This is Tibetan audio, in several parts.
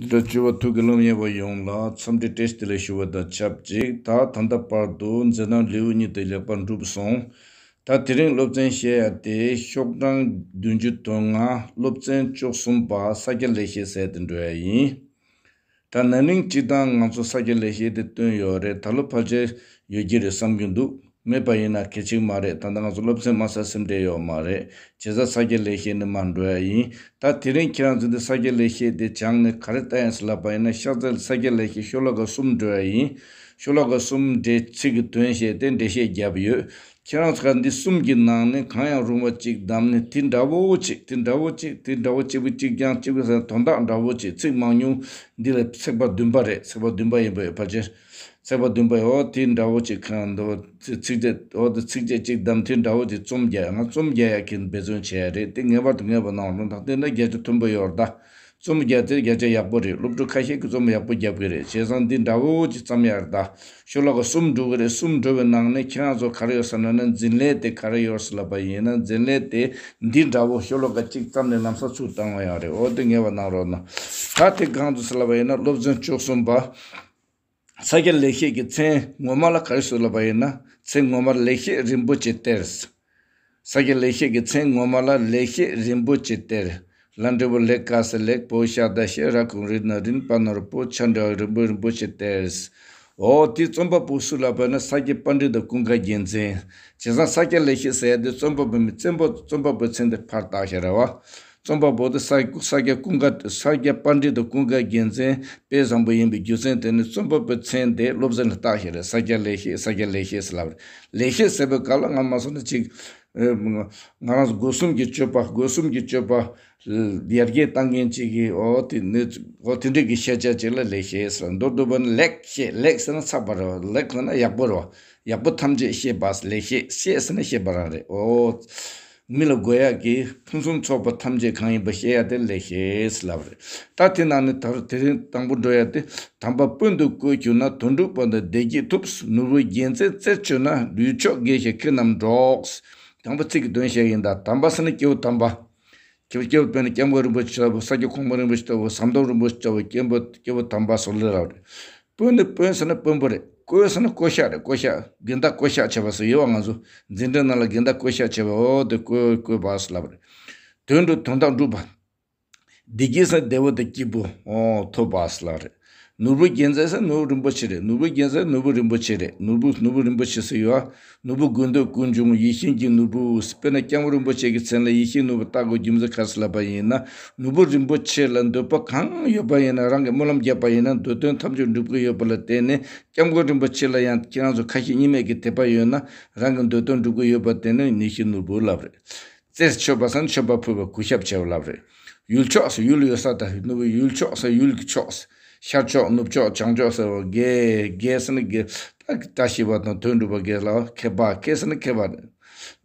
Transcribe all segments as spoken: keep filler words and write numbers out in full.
འདི་ལྟར་བཅུ་པ་ཐུགས་ཀྱི་སློབ་གཉེར་བ་ཡོངས་ལ་འཚམས་འདྲི་བཀྲ་ཤིས་བདེ་ལེགས་ཞུ་བ་དང་ཆབས་ཅིག་ད་ད་ལྟ་བར་དུ་མཛད་རྣམ་ལེའུ་གཉིས་དེ་ལེགས་པར་གྲུབ་སོང་། ད་དེ་རིང་སློབ་ཚན་བཤད་ཡ་དེ་ཤོག་གྲངས་བདུན་ཅུ་དོན་ལྔ་སློབ་ཚན་བཅུ་གསུམ་པ་ས་སྐྱ་ལེགས་བཤད་ཟེར་དེ་འགྲོ་ཡ་ཡིན། ད་ན་ནིང་སྤྱིར་བཏང་ང་ཚོ་ས་སྐྱ་ལེགས་བཤད་དེ་བཏོན་ཡོད་རེད། ད་ལོ་ཕལ་ཆེར་ཡོད་ཀྱི་རེད་བསམ་གྱི་འདུག་མེད་པ་ཡིན་ན་གལ་ཆེན་མ་རེད། ད་ལྟ་ང་ཚོ་སློབ་ཚན་མ་ཚར་སེམས་ཁྲལ་ཡོད་མ་རེད། བྱས་ཙང་ས་སྐྱ་ལེགས་བཤད་ནས་མར་འགྲོ་ཡ་ཡིན། ད་དེ་རིང་ཁྱེད་རང་ཚོ་འདི་ས་སྐྱ་ལེགས་བཤད་དེ་སྦྱངས་ནས་ག་རེ་ལྟ་ཡིན་ཟེར་ལབ་པ་ཡིན་ན་ཤག་ཚ་ས་སྐྱ་ལེགས་བཤད་ཤོ་ལོ་ཀ་གསུམ་འགྲོ་ཡ་ཡིན། ཤོ་ལོ་ཀ་གསུམ་འགྲེལ་ཚིག་གི་དོན་བཤད་དེ་འགྲེལ་བཤད་བརྒྱབ་ཡོད། ཁྱེད་རང་ཚོ་ག་འདི་གསུམ་གྱི་ནང་ནས་གང་ཡང་རུང་བ་གཅིག་བདམས་ནས་དེ་འདྲ་བོ་གཅིག་དེ་འདྲ་བོ་གཅིག་དེ་འདྲ་བོ་གཅིག་པུ་གཅིག་རྐྱང་གཅིག་པུ་ཟེར་དོན་དག་འདྲ་བོ་གཅིག་ཚིག་མང་ཉུང་འདི་ལ་ཚེག་བར་བདུན་པ་རེད། ཚེག་བར་བདུན་པ་ཡིན་པ་ཡོད་ཕལ་ཆེར། ཚེག་བར་བདུན་པ་ཡོད་དེ་འདྲ་བོ་གཅིག་གང་འདུག་ཚིག་ཚིག་བཅད་འོ་དེ་ཚིག་བཅད་གཅིག་བདམས་དེ་འདྲ་བོ་དེ་རྩོམ་རྒྱག་ང་རྩོམ་རྒྱག་ཡག་གི་འབད་བརྩོན་བྱས་རེད། དེ་ངེས་པར་དུ་ངེས་པ་གནང་རོགས་གནང་། དེ་འདྲ་བརྒྱ་ཆ་མཐོན་པོ་ཡོད་རེད་ད། རྩོམ་རྒྱག་དེ་བརྒྱ་ཆ་ཡག་པོ་རེད། སློབ་ཕྲུག་ཁ་ཤས་ཀྱིས་རྩོམ་ཡག་པོ་རྒྱབ་ཀྱི་རེད། བྱས་ཙང་འདི་འདྲ་བོ་ཅིག་བརྩམས་ཡག་རེད་ད། ཤོ་ལོ་ཀ་གསུམ་འགྲོ་གི་རེད། གསུམ་འགྲོ་བའི་ནང་ནས་ཁྱེད་རང་ཚོ་ག་རེ་ཡོད་ཟེར་ན་ན་འཛིན་ལས་དེ་ག་རེ་ཡོད་ཟེར་ལབ་པ་ཡིན་ན་འཛིན་ལས་དེ་འདི་འདྲ་བོ་ཤོ་ལོ་ཀ་གཅིག་བརྩམས་ནས་ལམ་སང་ཚུར་བཏང་བ་ཡག་རེད། འོ་དེ་ངེས་པ་གནང་རོགས་གནང་། ད་དེ་གང་དུ་ཟེར་ལབ་པ་ཡིན་ན་སློབ་ཚན་བཅུ་གསུམ་པ། ས་སྐྱ་ལེགས་བཤད་ཀྱི་མཚན་ངོ་མ་ལ་ག་རེ་ཟེར་ལབ་པ་ཡིན་ན་མཚན་ངོ་མར་ལེགས་བཤད་རིན་པོ་ཆེ་གཏེར། ས་སྐྱ་ལེགས་བཤད་ཀྱི་མཚན་ངོ་མ་ལ་ལེགས་བཤད་རིན་པོ་ཆེ་གཏེར། ལ་འབྲས་བུ་ལེགས་དཀར་ས་ལེགས་པོ་ཤ་ད་ཤེ་ར་གུང་རི་ན་རིན་པ་ནོར་བུ་ཆ་འདྲ་རིན་པོ་རིན་པོ་ཆེ་གཏེར། འོ་དེ་རྩོམ་པ་པོ་སུ་ལབ་པ་ན་ས་སྐྱ་པཎྜི་ཏ་ཀུན་དགའ་རྒྱལ་མཚན། བྱས་ཙང་ས་སྐྱ་ལེགས་བཤད་ཟེར་ཡ་དེ་རྩོམ་པ་པོ་མི་བཙན་པོ་རྩོམ་པ་པོའི་མཚན་དེ་ཕར་བཏགས་ཤག་རེད་བ། རྩོམ་པ་པོ་དེ་ས་ས་སྐྱ་ཀུན་དགའ་ས་སྐྱ་པཎྜི་ཏ་ཀུན་དགའ་རྒྱལ་མཚན་དཔེ་བཟང་པོ་ཡིན་པའི་རྒྱུ་མཚན་དེ་ནི་རྩོམ་པ་པོའི་མཚན་དེ་སློབ་ཚན་ལ་བཏགས་ཤག་རེད། ས་སྐྱ་ལེགས་བཤད་ས་སྐྱ་ལེགས་བཤད་ཟེར་ལབ་རེད། ལེགས་བཤད་ཟེར་བའི་སྐབས་ལ་ང་མ་སོང་ན་ཅིག་ཨེ། ང་རང་ཚོ་སྒོ་གསུམ་གྱི་སྤྱོད་པ་སྒོ་གསུམ་གྱི་སྤྱོད་པ་ཡར་རྒྱས་བཏང་མཁན་ཅིག་གིས་འོ་དེ་ནི་འོ་དེ་འདྲས་ཀྱི་ཤེས་བྱ་ཅིག་ལ་ལེགས་བཤད་ཟེར། མདོར་བསྡུས་པ་ནི་ལེགས་བཤད་ལེགས་ཟེར་ན་ཚགས་པ་རེད་བ། ལེགས་ཟེར་ན་ཡག་པོ་རེད་བ། ཡག་པོ་ཐམས་ཅད་བཤད་པ་ལེགས་བཤད་བཤད་ཟེར་ན་བཤད་པ་རང་རེད། འོ། མི་ལ་དགོས་ཡག་གི་ཕུན་སུམ་ཚོགས་པ་ཐམས་ཅད་གང་ཡིན་པ་བཤད་ཡ་དེ་ལེགས་བཤད་ལབ་རེད། ད་དེ་ནང་ནས་ད་དེ་རིང་དང་པོ་འགྲོ་ཡ་དེ་དམ་པ་དཔོན་དུ་བསྐོས་གྱུར་ན་དོན་གྲུབ་དཔལ་དང་བདེ་སྐྱིད་ཐོབ། ནོར་བུ་རྒྱལ་མཚན་རྩེར་མཆོད་ན་ཡུལ་ཕྱོགས་རྒས་ཤིང་ཁྱེད་རྣམས་འགྲོགས། དང་པོ་ཚིག་གི་དོན་བཤད་ཡིན་ད། དམ་པ་ཟེར་ན་སྐྱེས་བུ་དམ་པ། སྐྱེས་བུ་སྐྱེས་བུ་དཔེར་ན་སྐྱབས་མགོན་རིན་པོ་ཆེ་ལྟ་བུ་ས་སྐྱ་གོང་མ་རིན་པོ་ཆེ་ལྟ་བུ་ཟམ་གདོང་རིན་པོ་ཆེ་ལྟ་བུ་སྐྱེས་བུ་སྐྱེས་བུ་དམ་པ་སོགས་ལ་རག་རེད། དཔོན་ནི་དཔོན་ཟེར་ན་དཔོན་པོ་རེད། བསྐོས་ཟེར་ན་བསྐོ་བཞག་རེད། བསྐོ་བཞག་དགོན་བདག་བསྐོ་བཞག་བྱས་པ་ཟེར་ཡོད་བ། ང་ཚོ་འཛིན་གྲྭ་ནང་ལ་དགོན་བདག་བསྐོ་བཞག་བྱས་པ་འོ་དེ་བསྐོས་བསྐོས་པ་ཟེར་ལབ་རེད། དོན་དུ་དོན་དག་འགྲུབ་པ། བདེ་སྐྱིད་ཟེར་བདེ་བོ་དང་སྐྱིད་པོ་འོ་ཐོབ་པ་ཟེར་ལབ་རེད། ནོར་བུ་རྒྱལ་མཚན་ཟེར་ནོར་བུ་རིན་པོ་ཆེ་རེད། ནོར་བུ་རྒྱལ་མཚན་ནོར་བུ་རིན་པོ་ཆེ་རེད། ནོར་བུ་ནོར་བུ་རིན་པོ་ཆེ་ཟེར་ཡོད་ཨ། ནོར་བུ་དགོས་འདོད་ཀུན་འབྱུང་ཡིད་བཞིན་གྱི་ནོར་བུ། དཔེར་ན་སྐྱབས་མགོན་རིན་པོ་ཆེ་གི་མཚན་ལ་ཡིད་བཞིན་ནོར་བུ་བཏགས་དགོས་རྒྱུ་མཚན་ག་རེ་ཟེར་ལབ་པ་ཡིན་ན། ནོར་བུ་རིན་པོ་ཆེ་ལ་འདོད་པ་གང་ཡོད་པ་ཡིན་ན་རང་གིས་སྨོན་ལམ་བརྒྱབ་པ་ཡིན་ན་འདོད་དོན་ཐམས་ཅད་འགྲུབ་ཀྱི་ཡོད་པ་ལ་བརྟེན་ནས་སྐྱབས་མགོན་རིན་པོ་ཆེ་ལ་ཡང་ཁྱེད་རང་ཚོ་ཁ་ཞེ་གཉིས་མེད་ཀྱི་དད་པ་ཡོད་ན་རང་གི་འདོད་དོན་འགྲུབ་ཀྱི་ཡོད་པར་བརྟེན་ནས་ཡིད་བཞིན་ནོར་བུ་ལབ་རེད། རྩེར་མཆོད་པ་ཟེར་ན་མཆོད་པ་ཕུལ་བ་གུས་ཞབས་བྱེད་པ་ལབ་རེད། ཡུལ་ཕྱོགས་ཟེར་ཡུལ་ཡོད་ས་དང་ནུབ་ཡུལ་ཕྱོགས་ཟེར་ཡུལ་གྱི་ཕྱོགས། ཤར་ཕྱོགས་ནུབ་ཕྱོགས་བྱང་ཕྱོགས་ཟེར་བ་རྒས་རྒས་ཟེར་ན་རྒས་ད་བཀྲ་ཤིས་པ་དང་དོན་འགྲུབ་པ་རྒས་ལ་མཁས་པ་མཁས་ཟེར་ན་མཁས་པ་རེད།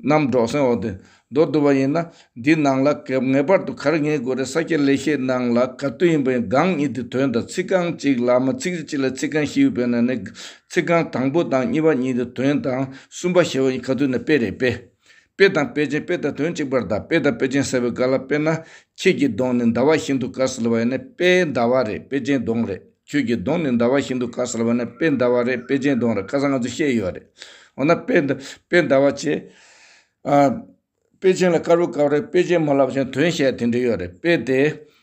རྣམ་གྲོགས་ཟེར་བ་དེ་མདོར་བསྡུ་བ་ཡིན་ན་འདི་ནང་ལ་ངེས་པར་དུ་ག་རེ་ངེས་དགོས་རེད། ས་སྐྱ་ལེགས་བཤད་ནང་ལ་ག་དུས་ཡིན་པ་ཡིན་གང་ཉིད་དེ་དོན་དང་ཚིག་རྐང་གཅིག་ལ་མ་ཚིག་གཅིག་ལ་ཚིག་རྐང་བཞི་ཡོད་པས་ན་ནི་ཚིག་རྐང་དང་པོ་དང་གཉིས་པ་གཉིས་དེ་དོན་དང་གསུམ་པ་བཞི་བ་ཡིན་ག་དུས་ན་དཔེ་རེད་དཔེ། དཔེ་དང་དཔེ་ཅན་དཔེ་དང་དོན་གཅིག་པར་གདའ། དཔེ་དང་དཔེ་ཅན་ཟེར་བའི་སྐབས་ལ་དཔེར་ན་ཁྱེད་ཀྱི་གདོང་ནི་ཟླ་བ་བཞིན་དུ་དཀར་ཟེར་ལབ་པ་ཡིན་ན་དཔེ་ཟླ་བ་རེད། དཔེ་ཅན་གདོང་རེད། ཁྱོད་ཀྱི་གདོང་ནི་ཟླ་བ་བཞིན་དུ་དཀར་ཟེར་ལབ་པ་ཡིན་ན་དཔེ་ཟླ་བ་རེད། དཔེ་ཅན་གདོང་རེད། ཁ་སང་ང་ཚོ་བཤད་ཡོད་རེད། འོ་ན་དཔེ་ཟླ་དཔེ་ཟླ་བ་བྱས། ཨ། དཔེ་ཅན་ལ་དཀར་པོ་དཀར་པོ་རེད། དཔེ་ཅན་མ་ལབ་ཀྱང་དོན་བཤད་དེ་འདྲ་ཡོད་རེད། དཔེ་དེ་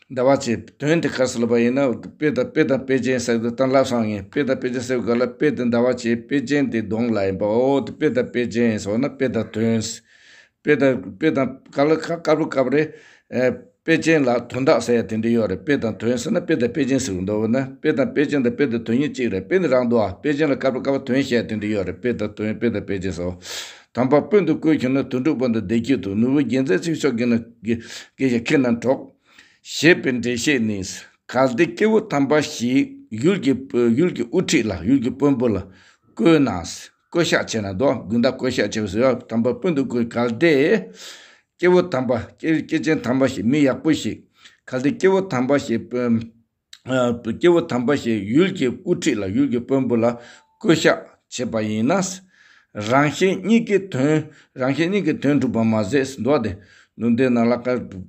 ཟླ་བ་བྱས་དོན་དེ་དཀར་ཟེར་ལབ་པ་ཡིན་ན་དཔེ་དང་དཔེ་དང་དཔེ་ཅན་ཟེར་དུས་ད་ལབ་སོང་ངས། དཔེ་དང་དཔེ་ཅན་ཟེར་བའི་སྐབས་ལ་དཔེ་དེ་ཟླ་བ་བྱས་དཔེ་ཅན་དེ་གདོང་ལ་ཡིན་པ། འོ་དེ་དཔེ་དང་དཔེ་ཅན་ཟེར་ན་དཔེ་དང་དོན། དཔེ་དང་དཔེ་དང་ག་ལ་ཁ་དཀར་པོ་དཀར་པོ་རེད། ཨེ། དཔེ་ཅན་ལ་དོན་དག་ཟེར་ཡ་དེ་འདྲ་ཡོད་རེད། དཔེ་དང་དོན་ཟེར་ན་དཔེ་དང་དཔེ་ཅན་ཟེར་གི་འདུག་འོ་ན་དཔེ་དང་དཔེ་ཅན་དང་དཔེ་དང་དོན་གཉིས་གཅིག་རེད། དཔེ་ནི་རང་འདུག་ཨ། དཔེ་ཅན་ལ་དཀར་པོ་དཀར་པོ་དོན་བཤད་ཡ་དེ་འདྲ་ཡོད་རེད། དཔེ་དང་དོན་དཔེ་དང་དཔེ་ཅན་ཟེར། དམ་པ་དཔོན་དུ་བསྐོས་གྱུར་ན་དོན་གྲུབ་དཔལ་དང་བདེ་སྐྱིད་དོ། ནོར་བུ་རྒྱལ་མཚན་ཚིག་མཆོག་གིས་ན་དགེ་དགེ་བཤེས་ཁྱེད་རྣམས་གྲོགས། ཞེས་པའི་འགྲེལ་བཤད་ནི། གལ་ཏེ་སྐྱེ་བོ་དམ་པ་ཞིག་ཡུལ་གྱི་ཡུལ་གྱི་དབུ་ཁྲིད་ལ་ཡུལ་གྱི་དཔོན་པོ་ལ་བསྐོས་ན། བསྐོ་བཞག་བྱས་ན་དོ་དགོན་བདག་བསྐོ་བཞག་བྱས་པ་ཟེར་ཡ་དམ་པ་དཔོན་དུ་བསྐོས། གལ་ཏེ་སྐྱེ་བོ་དམ་པ་སྐྱེ་སྐྱེ་ཅན་དམ་པ་ཞིག་མི་ཡག་པོ་ཞིག་གལ་ཏེ་སྐྱེ་བོ་དམ་པ་ཞིག་དཔོན་ཨ། སྐྱེ་བོ་དམ་པ་ཞིག་ཡུལ་གྱི་དབུ་ཁྲིད་ལ་ཡུལ་གྱི་དཔོན་པོ་ལ་བསྐོ་བཞག་བྱས་པ་ཡིན་ན། རང་གཞན་གཉིས་ཀྱི་དོན་རང་གཞན་གཉིས་ཀྱི་དོན་འགྲུབ་པ་མ་ཟད་འདུག་སྟེ། ལུང་བསྟན་ནང་ལ་ཀ་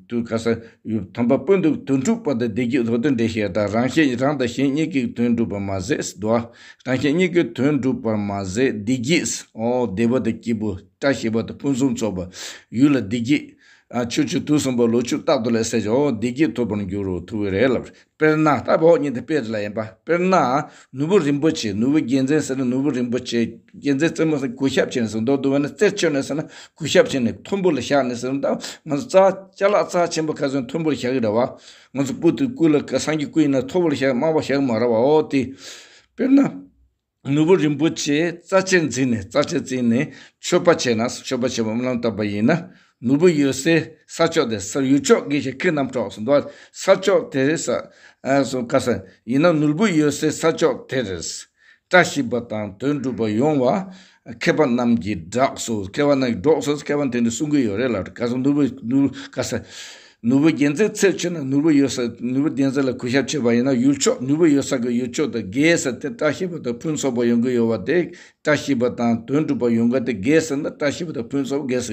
དུ་ག་ས་ཡུལ་དམ་པ་སྤུན་དུ་དོན་གྲུབ་པ་དང་བདེ་སྐྱིད་ཐོབ་དོན་འགྲེལ་བཤད་དང་རང་གཞན་རང་དང་གཞན་གཉིས་ཀྱི་དོན་འགྲུབ་པ་མ་ཟད་དོ། རང་གཞན་གཉིས་ཀྱི་དོན་འགྲུབ་པར་མ་ཟད་བདེ་སྐྱིད། ཨོ་བདེ་བ་དང་སྐྱིད་པོ། བཀྲ་ཤིས་པ་དང་ཕུན་སུམ་ཚོགས་པ། ཡུལ་ལ་བདེ་སྐྱིད། ཨ་ཆོས་ཆོས་དུས་གསུམ་པ་ལོ་ཆུ་རྟག་ཏུ་ལས་ཟེར་ཅིང་བདེ་སྐྱིད་ཐོབ་པར་འགྱུར་རོ། ཐུབ་པའི་རེད་ལབ། དཔེར་ན་ད་བོག་གཉིས་དེ་དཔེ་རེད་ལ་ཡིན་པ། དཔེར་ན་ནོར་བུ་རིན་པོ་ཆེ། ནོར་བུ་རྒྱལ་མཚན་ཟེར་ན་ནོར་བུ་རིན་པོ་ཆེ། རྒྱལ་མཚན་རྩེ་མོ་ཟེར་གུས་ཞབས་བྱས་ནས་ཟེར་མདོར་བསྡུ་བ་ན་རྩེར་མཆོད་ནས་ཟེར་ན་གུས་ཞབས་བྱས་ནས་མཐོན་པོ་ལ་བཞག་ནས་ཟེར་ན། ད་ང་ཚོ་རྩ་ཅ་ལག་རྩ་ཆེན་པོ་ཁ་སང་མཐོན་པོ་ལ་བཞག་གི་རེད་བ། ང་ཚོ་སྐུ་དེ་སྐུ་ལ་སངས་རྒྱས་སྐུ་ཡིན་ན་མཐོ་པོ་ལ་བཞག་དམའ་བ་བཞག་མ་རེད་བ། འོ་དེ་དཔེར་ན། ནོར་བུ་རིན་པོ་ཆེ་རྩ་ཆེར་འཛིན་ནས་རྩ་ཆེར་འཛིན་ནས་མཆོད་པ་བྱས་ན། མཆོད་པ་བྱས་པ་སྨོན་ལམ་བཏབ་པ་ཡིན་ན། ནོར་བུ་ཡོད་སའི་ས་ཕྱོགས་དེ་ས་ཡུལ་ཕྱོགས་དགེ་ཞིང་ཁྱི་རྣམས་གྲོགས་སུ་འདུག་ས་ཕྱོགས་དེ་ས་ཨ་སོ་ག་ས་ཡིན་ན་ནོར་བུ་ཡོད་སའི་ས་ཕྱོགས་དེར་བཀྲ་ཤིས་པ་དང་དོན་འགྲུབ་པ་ཡོང་བ། མཁས་པ་རྣམས་ཀྱི་གྲོགས་སུ། མཁས་པ་རྣམས་ཀྱི་གྲོགས་སུ་མཁས་པ་དེ་འདྲ་གསུང་གི་ཡོད་རེད་ལ། ག་ས་ནོར་བུ་ནོར་ག་ས། ནོར་བུ་རྒྱལ་མཚན་རྩེར་མཆོད་ན་ནོར་བུ་ཡོད་ས་ནོར་བུ་རྒྱལ་མཚན་ལ་གུས་ཞབས་བྱས་པ་ཡིན་ན་ཡུལ་ཕྱོགས་ནོར་བུ་ཡོད་ས་གི་ཡུལ་ཕྱོགས་དང་རྒྱལ་ས་དེ་བཀྲ་ཤིས་པ་དང་ཕུན་སུམ་ཚོགས་པ་ཡོང་གི་ཡོད་པ་དེ། བཀྲ་ཤིས་པ་དང་དོན་འགྲུབ་པ་ཡོང་གི་དེ་རྒྱལ་ས་ན་བཀྲ་ཤིས་པ་དང་ཕུན་སུམ་རྒྱལ་ས་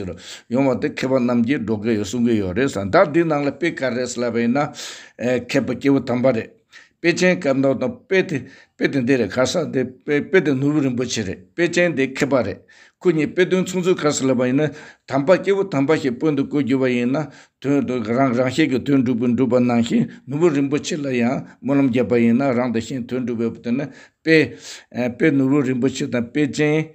ཡོང་བ་དེ་མཁས་པ་རྣམས་ཀྱིས་སྒྲོག་གི་ཡོད་གསུང་གི་ཡོད་རེད་ཟེར། ད་འདི་ནང་ལ་དཔེ་ག་རེ་ཟེར་ལབ་པ་ཡིན་ན། ཨེ་མཁས་པ་སྐྱེས་བུ་དམ་པ་རེད། དཔེ་ཅན་སྐབས་འདོགས་དང་དཔེ་དེ་དཔེ་དེ་འདི་རེད། ག་ས་དེ་དཔེ་དཔེ་དེ་ནོར་བུ་རིན་པོ་ཆེ་རེད། དཔེ་ཅན་དེ་མཁས་པ་རེད། ཁོ་གཉིས་དཔེ་དོན་མཚུངས་ཚུལ་ག་ས་ལབ་པ་ཡིན་ན། དམ་པ་སྐྱེས་བུ་དམ་པ་ཞིག་སྤུན་དུ་བསྐོ་རྒྱུ་བ་ཡིན་ན། དོན་དུ་རང་རང་བཞིན་གྱི་དོན་འགྲུབ་པའི་འགྲུབ་པ་ནང་བཞིན་ནོར་བུ་རིན་པོ་ཆེ་ལ་ཡང་སྨོན་ལམ་བརྒྱབ་པ་ཡིན་ན་རང་དང་གཞན་དོན་འགྲུབ་པའི་དོན་ནི་དཔེ། དཔེ་ནོར་བུ་རིན་པོ་ཆེ་དང་དཔེ་ཅན།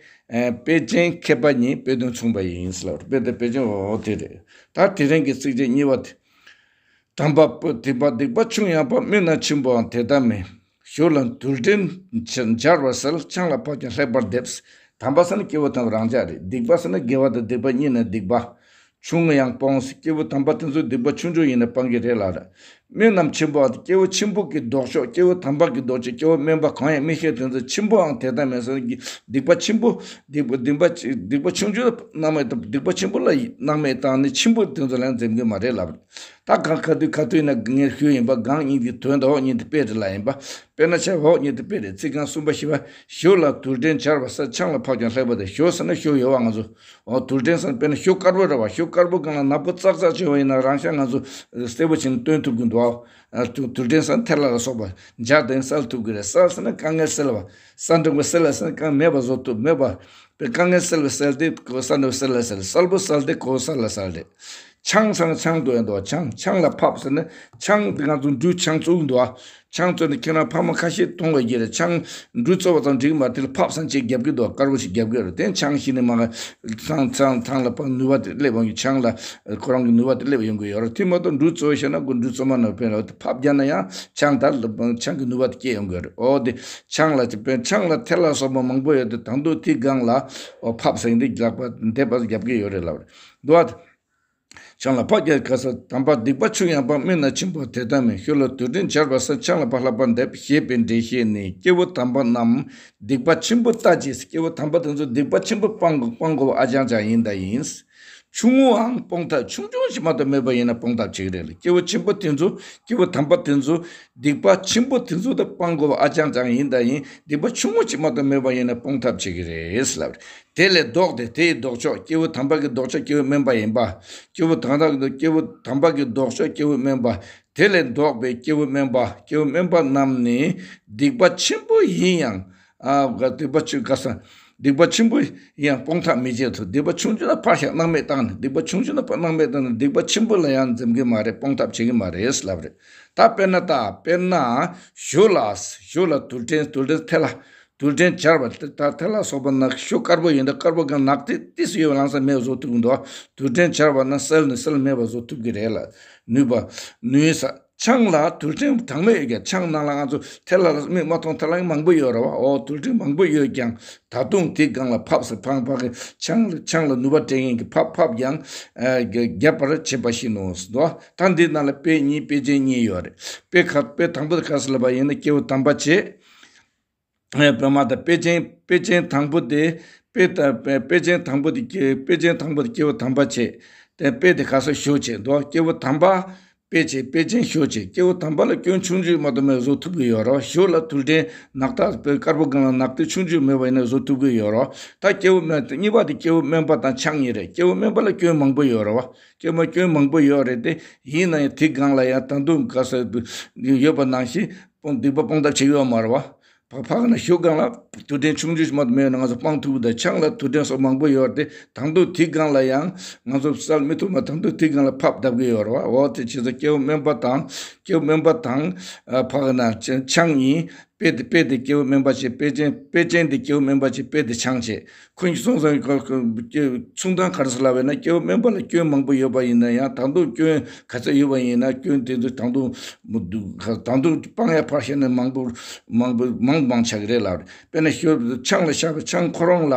དཔེ་ཅན་མཁས་པ་གཉིས་དཔེ་དོན་མཚུངས་པ་ཡིན་ལབ། དཔེ་དེ་དཔེ་ཅན་འོ་དེ་རེད། ད་དེ་རིང་གི་ཚིགས་བཅད་གཉིས་པ་དེ། དམ་པ་སྤུན་དམ་པ་སྡིག་པ་ཆུང་ཡང་དཔའ། དམན་ན་ཆེན་པོའང་དེ་ལྟ་མིན། ཞུ་ལ་དུལ་དྲན་འབྱར་བར་གསལ། འཆང་ལ་ཕབ་ཀྱང་ལྷག་པར་འདེབས། དམ་པ་ཟེར་ན་སྐྱེས་བུ་དམ་པ་རང་ཅག་རེད། སྡིག་པ་ཟེར་ན་དགེ་བ་དང་སྡིག་པ་གཉིས་ནས་སྡིག་པ། ཆུང་ཡང་སྤོང་། སྐྱེས་བུ་དམ་པ་དེ་ཚོ་སྡིག་པ་ཆུང་ཆུང་ཡིན་ན་སྤང་གི་རེད་ལ། དམན་ནམ་ཆེན་པོའང་སྐྱེས་བུ་ཆེན་པོ་གི་ལྡོག་ཕྱོགས། སྐྱེས་བུ་དམ་པ་གི་ལྡོག་ཕྱོགས། སྐྱེས་བུ་དམན་པ་གང་ཡང་མི་ཤེས་དོན་ཚོ་ཆེན་པོའང་དེ་ལྟ་མིན་ཟེར་གྱི་སྡིག་པ་ཆེན་པོ། སྡིག་པ་སྡིག་པ་སྡིག་པ་ཆུང་ཆུང་སྣང་མེད་དང་སྡིག་པ་ཆེན་པོ་ལ་སྣང་མེད་བཏང་ནས་ཆེན་པོ་དེ་ཚོ་ལ་འཛེམ་གི་མ་རེད་ལབ། ད་གང་ག་དུས་ག་དུས་ན་ངས་ཞུས་ཡིན་པ་གང་ཉིད་ཀྱི་དོན་དང་འོག་ཉིད་དུ་དཔེ་རེད་ལ་ཡིན་པ། དཔེར་ན་ཆ་འོག་ཉིད་དུ་དཔེ་རེད། ཚིག་རྐང་གསུམ་པ་བཞི་པ། ཞུ་ལ་དུལ་དྲན་འབྱར་བར་གསལ། འཆང་ལ་ཕབ་ཀྱང་ལྷག་པར་འདེབས། ཞུ་ཟེར་ན་ཞུ་ཡོད་བ་ང་ཚོ། འོ་དུལ་དྲན་ཟེར་ན་དཔེར་ན་ཞུ་དཀར་པོ་རེད་བ། ཞུ་དཀར་པོ་སྒང་ལ་ནག་པོ་ཙག་ཙག་བྱུང་བ་ཡིན་ན་རང་ཤ་ང་ཚོ་གསལ་པོ་བྱས་ནས་སྟོན་ཐུབ་ཀྱི་འདུག་ཨ། དུལ་དྲན་ཟེར་ན་ཐལ་ལ་ལ་སོགས་པ་འབྱར་དང་གསལ་ཐུབ་ཀྱི་རེད། གསལ་ཟེར་ན་དཀའ་ངལ་སེལ་བ། གསལ་འགྲིག་པ་སེལ་ལ་ཟེར་ན་དཀའ་མེད་པ་བཟོ་ཐུབ་མེད་པ། དཀའ་ངལ་སེལ་བའི་སེལ་ཏེ་གོ་ས་འདྲ་བའི་སེལ་ལ་སེལ། གསལ་པོ་སེལ་ཏེ་གོ་ས་ལ་སེལ་རེད། འཆང་ཟེར་ན་འཆང་དུ་ཡང་འདུག་འཆང་། འཆང་ལ་ཕབ་ཟེར་ན་འཆང་དེ་ང་ཚོ་འབྲུ་འཆང་བཙུགས་འདུག་འཆང་བཙུགས་ནས་ཁྱེད་རང་ཕ་མ་ཁ་ཤས་མཐོང་བའི་རྗེས་ལ་འཆང་འབྲུ་བཙུགས་པ་ཙམ་འགྲིག་མ་དེ་ལ་ཕབ་ཟེར་ན་ཅིག་རྒྱབ་ཀྱི་འདུག་དཀར་པོ་ཞིག་རྒྱབ་ཀྱི་རེད། དེ་འཆང་ཤི་ནས་མ་ཚང་ཚང་ཚང་ལ་ཕབ་ནུས་པ་དེ་སླེབས་འོང་གི། འཆང་ལ་ཁོ་རང་གི་ནུས་པ་དེ་སླེབས་ཡོང་གི་ཡོད་རེད། དེ་མ་གཏོགས་འབྲུ་བཙུགས་ཤེ་ན་ཁོ་འབྲུ་བཙུགས་མ་ནོར་ཕན་ལ་དེ་ཕབ་རྒྱག་ན་ཡང་འཆང་ད་འཆང་གི་ནུས་པ་དེ་སྐྱེ་ཡོང་གི་རེད། འོ་དེ་འཆང་ལ་དེ་འཆང་ལ་ཐལ་ལ་སོགས་པ་མང་པོ་ཡོད་དེ་ད་དུང་དེའི་སྒང་ལ། འོ་ཕབ་ཟེར་འདི་ལག་པ་འདེབས་པ་རྒྱབ་ཀྱི་ཡོད་རེད་ལབ་རེད་འདུག་ཨ། འཆང་ལ་ཕབ་རྒྱག་ག་ས་དམ་པ་སྡིག་པ་ཆུང་ཡང་དཔའ། དམན་ན་ཆེན་པོ་དེ་ལྟ་མིན། ཞུ་ལ་དུལ་དྲན་འབྱར་བར་གསལ། འཆང་ལ་ཕབ་ལྷག་པར་འདེབས་ཞེས་པའི་འགྲེལ་བཤད་ནི། སྐྱེས་བུ་དམ་པ་རྣམས་སྡིག་པ་ཆེན་པོ་ལྟ་ཅི། སྐྱེས་བུ་དམ་པ་དེ་ཚོ་སྡིག་པ་ཆེན་པོ་སྤང་དགོས་སྤང་དགོས་པ་ཨ་ཅང་ཅང་ཡིན་ད་ཡིན། ཆུང་ངུའང་སྤོང་ཐབས། ཆུང་ཆུང་ཞིག་མ་གཏོགས་མེད་པ་ཡིན་ན་སྤོང་ཐབས་བྱེད་ཀྱི་རེད་ལ། སྐྱེས་བུ་ཆེན་པོ་དེ་ཚོ་སྐྱེས་བུ་དམ་པ་དེ་ཚོ་སྡིག་པ་ཆེན་པོ་དེ་ཚོ་ད་སྤང་དགོས་པ་ཨ་ཅང་ཅང་ཡིན་ད་ཡིན། སྡིག་པ་ཆུང་ངུ་ཞིག་མ་གཏོགས་མེད་པ་ཡིན་ན་སྤོང་ཐབས་བྱེད་ཀྱི་རེད་ལབ་རེད། དེ་ལས་ལྡོག་སྟེ་དེ་ཡི་ལྡོག་ཕྱོགས། སྐྱེས་བུ་དམ་པ་གི་ལྡོག་ཕྱོགས་སྐྱེས་བུ་དམན་པ་ཡིན་པ། སྐྱེས་བུ་དམ་པ་གི་སྐྱེས་བུ་དམ་པ་གི་ལྡོག་ཕྱོགས་སྐྱེས་བུ་དམན་པ། དེ་ལས་ལྡོག་པའི་སྐྱེས་བུ་དམན་པ། སྐྱེས་བུ་དམན་པ་རྣམས་ནི་སྡིག་པ་ཆེན་པོ་ཡིན་ཡང་། ཨ་ག་སྡིག་པ་ཆེ་ག་ས། སྡིག་པ་ཆེན་པོ་ཡིན་ཡང་སྤོང་ཐབས་མི་བྱེད་དོ། སྡིག་པ་ཆུང་ཆུང་ལ་ཕར་བཞག་སྣང་མེད་བཏང་ནས། སྡིག་པ་ཆུང་ཆུང་ལ་ཕར་སྣང་མེད་བཏང་ནས་སྡིག་པ་ཆེན་པོ་ལ་ཡང་འཛེམ་གི་མ་རེད། སྤོང་ཐབས་བྱེད་གི་མ་རེད་ལབ་རེད། ད་དཔེར་ན་ད་དཔེར་ན་ཞུ་ལ། ཞུ་ལ་དུལ་དྲན། དུལ་དྲན་ཐལ་ལ། དུལ་དྲན་འབྱར་བ་ད་ཐལ་ལ་སོགས་པ་ན་ཞུ་དཀར་པོ་ཡིན་ད་དཀར་པོ་གང་ནག་ཏི་ཏི་སུ་ཡོད་ལང་ས་མེད་བཟོ་ཐུབ་འདུག་དུལ་དྲན་འབྱར་བ་ན་གསལ་ནས་གསལ་མེད་པ་བཟོ་ཐུབ་གི་རེད་ལ། ནུས་པ་ནུས་ས། ཆང་ལ་དུལ་དྲན་དྭངས་མ་ཡོད་ཀྱང་ཆང་ནང་ལ་ང་ཚོ་ཐལ་ལ་མིག་མ་མཐོང་ཐལ་ལ་མང་པོ་ཡོད་རེད་བ། འོ་དུལ་དྲན་མང་པོ་ཡོད་ཀྱང་ད་དུང་དེའི་སྒང་ལ་ཕབ་ས་ཕང་ཕང་གི་ཆང་ལ་ཆང་ལ་ནུས་པ་སྤྲད་མཁན་གྱི་ཕབ་ཕབ་ཀྱང་རྒྱབ་པར་བྱེད་པ་བཞིན་ནོ་ཟེར་འདུག་ད་འདི་ནང་ལ་དཔེ་གཉིས་དཔེ་ཅན་གཉིས་ཡོད་རེད། དཔེ་ཁ་དཔེ་དང་པོ་དེ་ག་ཟེར་ལབ་པ་ཡིན་ན་སྐྱེས་བུ་དམ་པ་བྱེད། ཨེ་དཔེ་མ་ད་དཔེ་ཅན་དཔེ་ཅན་དང་པོ་དེ་དཔེ་ད་དཔེ་དཔེ་ཅན་དང་པོ་དེ་སྐྱེ་དཔེ་ཅན་དང་པོ་དེ་སྐྱེས་བུ་དམ་པ་བྱེད། དེ་དཔེ་དེ་ག་ས་ཞོ་བྱེད་འདུག་སྐྱེས་བུ་དམ་པ། དཔེ་བྱེད། དཔེ་ཅན་ཞོ་བྱེད། སྐྱེ་བོ་དམ་པ་ལ་སྐྱོན་ཆུང་ཆུང་མ་གཏོགས་མེད་བཟོ་ཐུབ་ཀྱི་ཡོད་རེད་བ། ཞོ་ལ་དུག་སྲིན་ནག་ཐིག་དཔེ་དཀར་པོ་སྒང་ལ་ནག་ཐིག་ཆུང་ཆུང་མེད་པ་ཡིན་ན་བཟོ་ཐུབ་ཀྱི་ཡོད་རེད་བ། ད་སྐྱེ་བོ་སྨན་གཉིས་པ་དེ་སྐྱེ་བོ་སྨན་པ་དང་ཆང་གཉིས་རེད། སྐྱེ་བོ་སྨན་པ་ལ་སྐྱོན་མང་པོ་ཡོད་རེད་བ། སྐྱོན་མ་སྐྱོན་མང་པོ་ཡོད་རེད་དེ། ཡིན་ན་ཡང་དེ་སྒང་ལ་ཡང་ད་དུང་ག་ས་ཡོད་པ་ནང་བཞིན་སྤོང་སྡིག་པ་སྤོང་ཐབས་བྱེད་ཡོད་མ་རེད་བ། ཕ་ཕག་ན་ཞོ་སྒང་ལ་དུག་སྲིན་ཆུང་ཆུང་ཞིག་མ་གཏོགས་མེད་ན་ང་ཚོ་སྤང་ཐུབ་ཀྱི་འདུག། ཆང་ལ་དུག་སྲིན་སོགས་མང་པོ་ཡོད་རེད་དེ། ད་དུང་དེ་སྒང་ལ་ཡང་ང་ཚོ་བསལ་མི་ཐུབ་མ། ད་དུང་དེ་སྒང་ལ་ཕབ་བརྡབ་ཀྱི་ཡོད་རེད་བ། འོ་དེ་བྱས་ཙང་སྐྱེ་བོ་སྨན་པ་དང་། སྐྱེ་བོ་སྨན་པ་དང་ཨ་ཕག་ན་ཆང་གཉིས། དཔེ་དེ། དཔེ་དེ་སྐྱེ་བོ་སྨན་པ་བྱེད། དཔེ་ཅན། དཔེ་ཅན་དེ་སྐྱེ་བོ་སྨན་པ་བྱེད། དཔེ་དེ་ཆང་བྱེད། ཁོང་གིས་གསུངས་སོང་། མཚུངས་ལྡན་ག་རེ་ཟེར་ལབ་པ་ཡིན་ན། སྐྱེ་བོ་སྨན་པ་ལ་སྐྱོན་མང་པོ་ཡོད་པ་ཡིན་ན་ཡང་། ད་དུང་སྐྱོན་ག་ཚོད་ཡོད་པ་ཡིན་ན། སྐྱོན་དེ་ཚོ་ད་དུང་ད་དུང་སྤང་ཡ་ཕར་བཞག་ན་མང་པོ་མང་པོ་མང་མང་ཆགས་ཀྱི་རེད་ལབ་རེད། དཔེར་ན་ཞོ་ཆང་ལ་བཞག་པའི་ཆང་ཁོ་རང་ལ།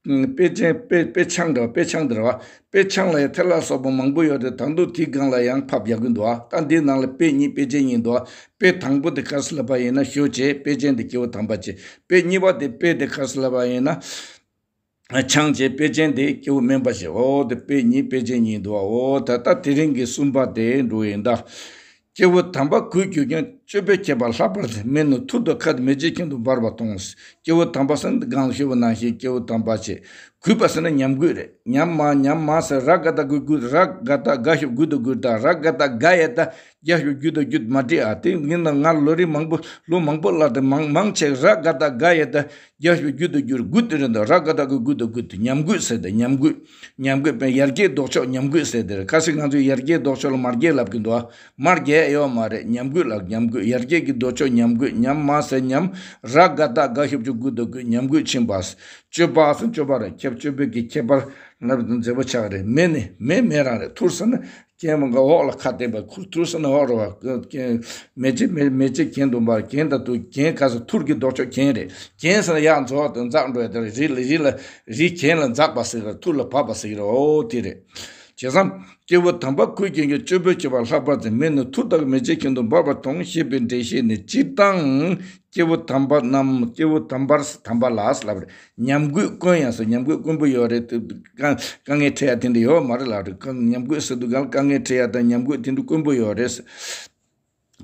དཔེ་ཅན། དཔེ་དཔེ་ཆང་འདྲ་བ། དཔེ་ཆང་འདྲ་བ། དཔེ་ཆང་ལ་ཡང་དེ་ལ་སོགས་པ་མང་པོ་ཡོད་རེད། ད་དུང་དེའི་སྒང་ལ་ཡང་ཕབ་རྒྱག་གི་འདུག་ཨ། ད་འདིའི་ནང་ལ་དཔེ་གཉིས་དཔེ་ཅན་གཉིས་འདུག་ཨ། དཔེ་དང་པོ་དེ་ག་རེ་ཟེར་ལབ་པ་ཡིན་ན་ཞོ་བྱེད། དཔེ་ཅན་དེ་སྐྱེ་བོ་དམ་པ་བྱེད། དཔེ་གཉིས་པ་དེ། དཔེ་དེ་ག་རེ་ཟེར་ལབ་པ་ཡིན་ན་ཆང་བྱེད། དཔེ་ཅན་དེ་སྐྱེ་བོ་སྨན་པ་བྱེད། འོ་དེ་དཔེ་གཉིས་དཔེ་ཅན་གཉིས་འདུག་ཨ། འོ་ད་ལྟ་དེ་རིང་གི་གསུམ་པ་དེ་འགྲོ་ཡིན་ད། སྐྱེ་བོ་དམ་པ་གུས་གྱུར་ཀྱང་། སྤྱོད་པའི་ཁྱད་པར་ལྷག་པར་དུ། སྨན་ནི་ཐུར་དུ་ཁ་དང་མེ་ལྕེ་གྱེན་དུ་འབར་བ་མཐོང་། སྐྱེ་བོ་དམ་པ་ཟེར་ན་སྒང་ལ་ཞུས་པ་ནང་བཞིན་སྐྱེ་བོ་དམ་པ་བྱེད། གུས་པ་ཟེར་ན་ཉམས་གུས་རེད། ཉམས་མ་ཉམས་མ་ཟེར། ར་ག་བཏགས་གུ་གུས། ར་ག་བཏགས་དགའ་ཞབས་གུ་དང་གུས། ད་ར་ག་བཏགས་དགའ་ཡ་ད་དགའ་ཞབས་གུ་དང་གུས་མ་འགྲིག་ཨ། དེ་ཡིན་ན་ང་ལོ་རིམ་མང་པོ་ལོ་མང་པོ་ལ་དེ་མང་མང་ཆེ། ར་ག་བཏགས་དགའ་ཡ་ད་དགའ་ཞབས་གུ་དང་གུས། གུ་དེ་རེད་འདུག། ར་ག་བཏགས་གུ་གུས་དང་གུས། ཉམས་གུས་ཟེར་ཏེ་ཉམས་གུས། ཉམས་གུས་དཔེ་ཡར་རྒྱས་ལྡོག་ཕྱོགས་ཉམས་གུས་ཟེར་དེ་རེད། ཁ་སང་ང་ཚོས་ཡར་རྒྱས་ལྡོག་ཕྱོགས་ལ་མར་རྒྱས་ལབ་ཀྱི་འདུག་ཨ། མར་རྒྱས་ཡོད་མ་རེད། ཉམས་གུས་ལ་ཉམས་གུས། ཡར་རྒྱས་ཀྱི་ལྡོག་ཕྱོགས་ཉམས་གུས། ཉམས་མ་ཟེར་ཉམས། ར་ག་བཏགས་དགའ་ཞབས་ཀྱུ་གུ་དང་གུས། ཉམས་གུས་ཕྱིན་པ། སྤྱོད་པ་ཟེར་སྤྱོད་པ་རེད། ཁྱབ་སྤྱོད་པའི་གི་ཁྱད་པར་ལབ་མཛེས་པོ་ཆགས་རེད། མེ་ནི་མེ་མེ་རང་རེད། ཐུར་ཟེར་ན་གྱེན་མ་ག་འོག་ལ་ཁ་བསྟན་པ། ཁུར་ཐུར་ཟེར་ན་འོག་རེད་བ། མེ་ལྕེ་མེ་མེ་ལྕེ་གྱེན་དུ་འབར། གྱེན་ད་དུ་གྱེན་ག་ས་ཐུར་གྱི་ལྡོག་ཕྱོགས་གྱེན་རེད། གྱེན་ཟེར་ན་ཡར་འཛེགས་དང་འཛེགས་འགྲོ་ཡ་དེ་རེད། རི་ལ་རི་ལ་རི་གྱེན་ལ་འཛེགས་པ་ཟེར་རེད། ཐུར་ལ་བབས་པ་ཟེར་རེད། འོ་དེ་རེད། བྱས་ཙང་སྐྱེ་བོ་དམ་པ་གུས་གྱུར་ཀྱང་། སྤྱོད་པའི་ཁྱད་པར་ལྷག་པར་དུ། མེ་ནི་ཐུར་དུ་ཁ་མེ་ལྕེ་གྱེན་དུ་འབར་བ་མཐོང་ཞེས་པའི་འགྲེལ་བཤད་ནི། སྤྱིར་བཏང་སྐྱེ་བོ་དམ་པ་རྣམས། སྐྱེ་བོ་དམ་པར་དམ་པ་ལ་ལབ་རེད། ཉམས་རྒུད་དཀོན་ཡང་ཟེར། ཉམས་རྒུད་དཀོན་པོ་ཡོད་རེད། དཀའ་དཀའ་ངལ་འཕྲད་ཡ་དེ་འདྲ་ཡོད་མ་རེད་ལབ་རེད། ཉམས་རྒུད་ཟེར་དུས་སྒང་ལ་དཀའ་ངལ་འཕྲད་ཡ་དང་ཉམས་རྒུད་དེ་འདྲ་དཀོན་པོ་ཡོད་རེད།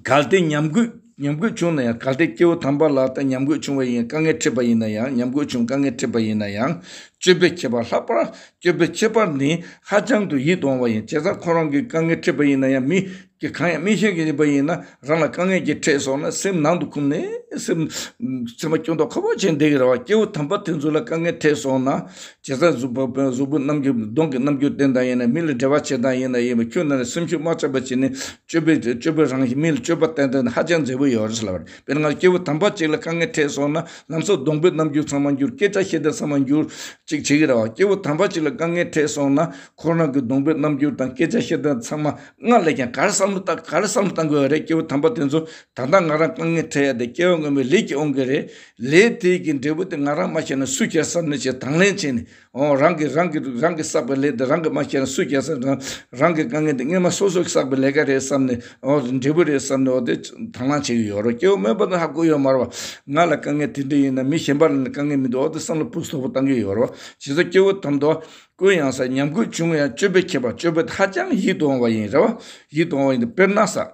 གལ་ཏེ་ཉམས་རྒུད་ཉམས་རྒུད་བྱུང་ན་ཡང་། གལ་ཏེ་སྐྱེ་བོ་དམ་པ་ལ་ད་ཉམས་རྒུད་བྱུང་བ་ཡིན། དཀའ་ངལ་འཕྲད་པ་ཡིན་ན་ཡང་། ཉམས་རྒུད་བྱུང་དཀའ་ངལ་འཕྲད་པ་ཡིན་ན་ཡང་། སྤྱོད་པའི་ཁྱད་པར་ལྷག་པར། སྤྱོད་པའི་ཁྱད་པར་ནི་ཧ་ཅང་དུ་ཡིད་དུ་འོང་བ་ཡིན། བྱས་ཙང་ཁོ་རང་གི་དཀའ་ངལ་འཕྲད་པ་ཡིན་ན་ཡང་། མི་གི་གང་ཡང་མི་ཤེས་ཀྱི་ཡིན་པ་ཡིན་ན། རང་ལ་དཀའ་ངལ་གྱི་འཕྲད་སོང་ན་སེམས་ནང་དུ་འཁུམས་ནས་སེམས་སེམས་པ་སྐྱོ་མདོག་ཁ་པོ་བྱས་བསྡད་ཀྱི་རེད་བ། སྐྱེ་བོ་དམ་པ་དེ་ཚོ་ལ་དཀའ་ངལ་འཕྲད་སོང་ན། བྱས་ཙང་གཟུགས་པོ་གཟུགས་པོ་རྣམ་འགྱུར་གདོང་གི་རྣམ་འགྱུར་བསྟན་སྟངས་ཡིན་ན། མི་ལ་འབྲེལ་བ་བྱེད་སྟངས་ཡིན་ན་ཡིན་པ། ཁྱོད་ན་ལ་སེམས་ཤུགས་མ་ཆག་པ་བྱས་ནས། སྤྱོད་པའི་སྤྱོད་པའི་རང་བཞིན། མི་ལ་སྤྱོད་པ་བསྟན་སྟངས་ཧ་ཅང་མཛེས་པོ་ཡོད་རེད་ཟེར་ལབ་པ་རེད། དཔེར་ན་སྐྱེ་བོ་དམ་པ་གཅིག་ལ་དཀའ་ངལ་འཕྲད་སོང་ན་ལམ་སང་གདོང་པའི་རྣམ་འགྱུར་ཚང་མ་འགྱུར། སྐད་ཆ་བཤད་སྟངས་ཚང་མ་འགྱུར། གཅིག་བྱེད་ཀྱི་རེད་བ། སྐྱེ་བོ་དམ་པ་གཅིག་ལ་དཀའ་ངལ་འཕྲད་སོང་ན་ཁོ་རང་གི་གདོང་པའི་རྣམ་འགྱུར་དང་སྐད་ཆ་བཤད་སྟངས་ཚང་མ་སྔར་ལས་ཀྱང་ག་རེ་བསམ་བློ་བཏང་ག་རེ་བསམ་བློ་བཏང་དགོས་པ་རེད། སྐྱེ་བོ་དམ་པ་དེ་ཚོ་ད་ལྟ་ང་རང་དཀའ་ངལ་འཕྲད་ཡ་དེ་སྐྱེ་བ་སྔོན་མའི་ལས་ཀྱིས་འོང་གི་རེད། ལས་དེ་གི་འབྲས་བུ་དེ་ང་རང་མ་བྱས་ན་སུས་བྱེད་བསམ་ནས་བྱས་དང་ལེན་བྱས་ནས། འོ་རང་གིས་རང་གིས་རང་གིས་བསགས་པའི་ལས་དེ་རང་གིས་མ་བྱས་ན་སུས་བྱེད་བསམ། རང་རང་གི་དཀའ་ངལ་དེ་སྔོན་མ་སོ་སོས་བསགས་པའི་ལས་ཀ་རེད་བསམ་ནས། འོ་འབྲས་བུ་རེད་བསམ་ནས། འོ་དེ་དང་བླངས་བྱེད་ཀྱི་ཡོད་རེད། སྐྱེ་བོ་སྨན་པ་དང་ཧ་གོ་ཡོད་མ་རེད་བ། ང་ལ་དཀའ་ངལ་དེ་འདྲ་ཡིན་ན་མི་གཞན་པ་ལ་དཀའ་ངལ་མི་འདུག། འོ་དེ་བསམ་བློ་སྤུ་སོག་པོ་བཏང་གི་ཡོད་རེད་བ། བྱས་ཙང་སྐྱེ་བོ་དམ་དུ་ཀུན་ཡང་ཟེར། ཉམས་རྒུད་བྱུང་ཡང་སྤྱོད་པའི་ཁྱད་པར། སྤྱོད་པ་ཧ་ཅང་ཡིད་དུ་འོང་བ་ཡིན་རེད་བ། ཡིད་དུ་འོང་བ་ཡིན། དཔེར་ན་ཟེར།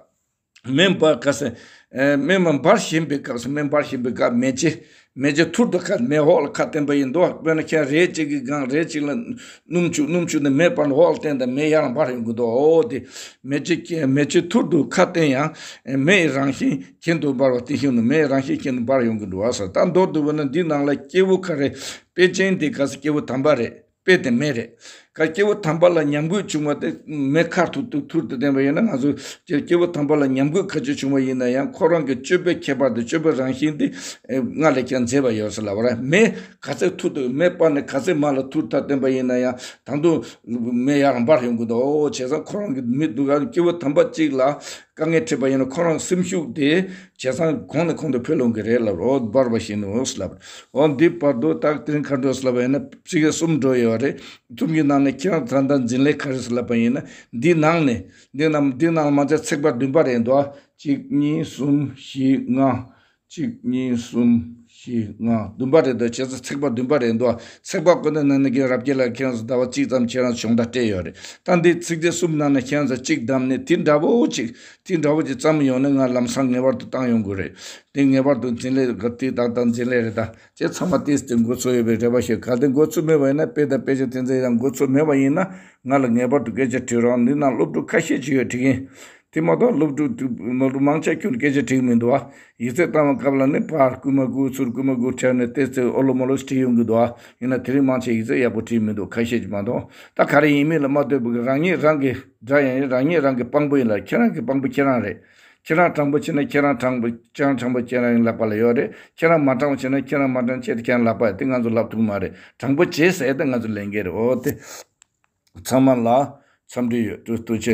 སྨན་པ་ག་ཟེར། ཨེ། སྨན་པ་འབར་བཞིན་པའི་སྐབས་སུ། སྨན་འབར་བཞིན་པའི་སྐབས་མེ་ལྕེ། མེ་ལྕེ་ཐུར་དུ་ཁ་མེ་འོག་ལ་ཁ་བསྟན་པ་ཡིན་འདུག། དཔེར་ན་ཁྱེད་རས་གཅིག་གི་སྒང་རས་གཅིག་ལ་སྣུམ་བྱུག། སྣུམ་བྱུག་ནས་མེ་སྤར་ནས་འོག་ལ་བསྟན་དང་མེ་ཡར་འབར་ཡོང་གི་འདུག། འོ་དེ་མེ་ལྕེ་མེ་ལྕེ་ཐུར་དུ་ཁ་བསྟན་ཡང་མེ་ཡི་རང་བཞིན་གྱེན་དུ་འབར་བ་དེ་བཞིན་དུ་མེ་ཡི་རང་བཞིན་གྱེན་དུ་འབར་ཡོང་གི་འདུག་བ་ཟེར། ད་མདོར་བསྡུ་བ་ན་འདི་ནང་ལ་སྐྱེ་བོ་ག་རེ། དཔེ་ཅན་དེ་ག་ཟེར། སྐྱེ་བོ་དམ་པ་རེད། དཔེ་དེ་མེ་རེད། ག་སྐྱེ་བོ་དམ་པ་ལ་ཉམས་རྒུད་བྱུང་བ་དེ་མེ་ཁ་ཐུར་དུ་ཐུར་དུ་བསྟན་པ་ཡིན་ན། ང་ཚོ་སྐྱེ་སྐྱེ་བོ་དམ་པ་ལ་ཉམས་རྒུད་ག་ཚོད་བྱུང་བ་ཡིན་ན་ཡང་ཁོ་རང་གི་སྤྱོད་པའི་ཁྱད་པར་དེ། སྤྱོད་པའི་རང་བཞིན་དེ་སྔར་ལས་ཀྱང་མཛེས་པ་ཡོད་ཟེར་ལབ་པ་རེད། མེ་ག་ཚོད་ཐུར་དུ་མེ་སྤར་ནས་ག་ཚོད་མར་ལ་ཐུར་ཐག་བསྟན་པ་ཡིན་ན་ཡང་ད་དུང་མེ་ཡར་འབར་ཡོང་གི་འདུག། འོ་བྱས་ཙང་ཁོ་རང་གི་མི་འདུག་ག་སྐྱེ་བོ་དམ་པ་གཅིག་ལ་དཀའ་ངལ་འཕྲད་པ་ཡིན་ན་ཁོ་རང་སེམས་ཤུགས་དེ་བྱས་ཙང་གོང་ནས་གོང་དུ་འཕེལ་ཡོང་གི་རེད་ལབ། འོ་འབར་བ་བཞིན་ནོ་ལབ། འོ་འདི་བར་དུ་ད་དེ་རིང་ག་འདྲ་ལབ་པ་ཡིན་ན་ཚིག་གསུམ་འགྲོ་ཡོད་རེད། གསུམ་གྱི་ནང་ནས་ཁྱེད་རང་ད་ལྟ་འཛིན་ལས་ག་རེ་ལབ་པ་ཡིན་ན། འདི་ནང་ནས་འདི་ནང་འདི་ནང་མ་ཚད་ཚེག་བར་བདུན་པ་རེད་འདུག། གཅིག་གཉིས་གསུམ་བཞི་ལྔ། གཅིག་གཉིས་གསུམ་བཞི་ལྔ་བདུན་པ་རེད་འདུག་བྱས་ཙང་ཚེག་བར་བདུན་པ་རེད་འདུག་ཚེག་བར་ཀུན་ཏུ་ནང་ནས་ཀྱང་རབ་རྒྱས་ལ་ཁྱེད་རང་ཚོ་ཟླ་བ་གཅིག་ཙམ་ཁྱེད་རང་ཚོ་སྦྱོང་བརྡར་སྤྲད་ཡོད་རེད། ད་འདི་ཚིགས་བཅད་གསུམ་ནང་ནས་ཁྱེད་རང་ཚོ་གཅིག་བདམས་ནས་དེ་འདྲ་བོ་གཅིག་དེ་འདྲ་བོ་གཅིག་བརྩམས་ཡོང་ན་ང་ལམ་སང་ངེས་པར་དུ་བཏང་ཡོང་དགོས་རེད། དེ་ངེས་པར་དུ་འཛིན་ལས་ག་དེ་དང་དང་འཛིན་ལས་རེད། ད་ཁྱེད་ཚང་མ་ཏིས་དེ་འགོ་ཚུགས་ཡོད་པའི་རེ་བ་ཞིག་གལ་ཏེ་འགོ་ཚུགས་མེད་པ་ཡིན་ན། དཔེ་དང་དཔེ་ཆ་དེ་ཚོ་ཡང་འགོ་ཚུགས་མེད་པ་ཡིན་ན། ང་ལ་ངེས་པར་དུ་སྐད་ཆ་དྲིས་རོགས། འདི་ནང་སློབ་ཕྲུག་ཁ་ཤས་ཅིག་ཡོད་དྲིས་ཀྱིན། དེ་མ་གཏོགས་སློབ་ཕྲུག་དེ་སློབ་ཕྲུག་མང་ཆེ་ཁྱོན་སྐད་ཆ་དྲིས་མི་འདུག་ཨ། ཡིག་ཚད་བཏང་བའི་སྐབས་ལ་ནི་ཕར་རྐུན་མ་རྐུ་ཚུར་རྐུན་མ་རྐུ་བྱས་ནས་ཏོག་ཙམ་ཨོ་ལོ་མོ་ལོ་ཞིག་བྲིས་ཡོང་གི་འདུག་ཨ། ཡིན་ན་དེ་རིང་མང་ཆེ་ཡིག་ཚད་ཡག་པོ་བྲིས་མི་འདུག་ཁ་ཤས་ཅིག་མ་གཏོགས། ད་ག་རེ་ཡིན་མིན་ལ་མ་ལྟོས་པའི་རང་ཉིད་རང་གི་སྒྲ་ཡང་ཡིན། རང་ཉིད་རང་གི་དཔང་པོ་ཡིན་ལ། ཁྱེད་རང་གི་དཔང་པོ་ཁྱེད་རང་རེད། ཁྱེད་རང་དྲང་པོ་བྱས་ན་ཁྱེད་རང་དྲང་པོ། ཁྱེད་རང་དྲང་པོ་ཁྱེད་རང་ལག་པ་ལ་ཡོད་རེད། ཁྱེད་རང་མ་དྲང་པོ་བྱས་ན་ཁྱེད་རང་མ་དྲང་བྱས་ཏེ་ཁྱེད་རང་ལག་པ་ཡོད། དེ་ང་ཚོ་ལབ་ཐུབ་མ་རེད། དྲང་པོ་བྱེད་ཟེར་ཡ་དེ་ང་ཚོ་ལས་འགན་རེད། འོ་དེ། ཚང་མ་ལ་འཚམས་འདྲི་ཡོད། ཐུགས་རྗེ་ཆེ།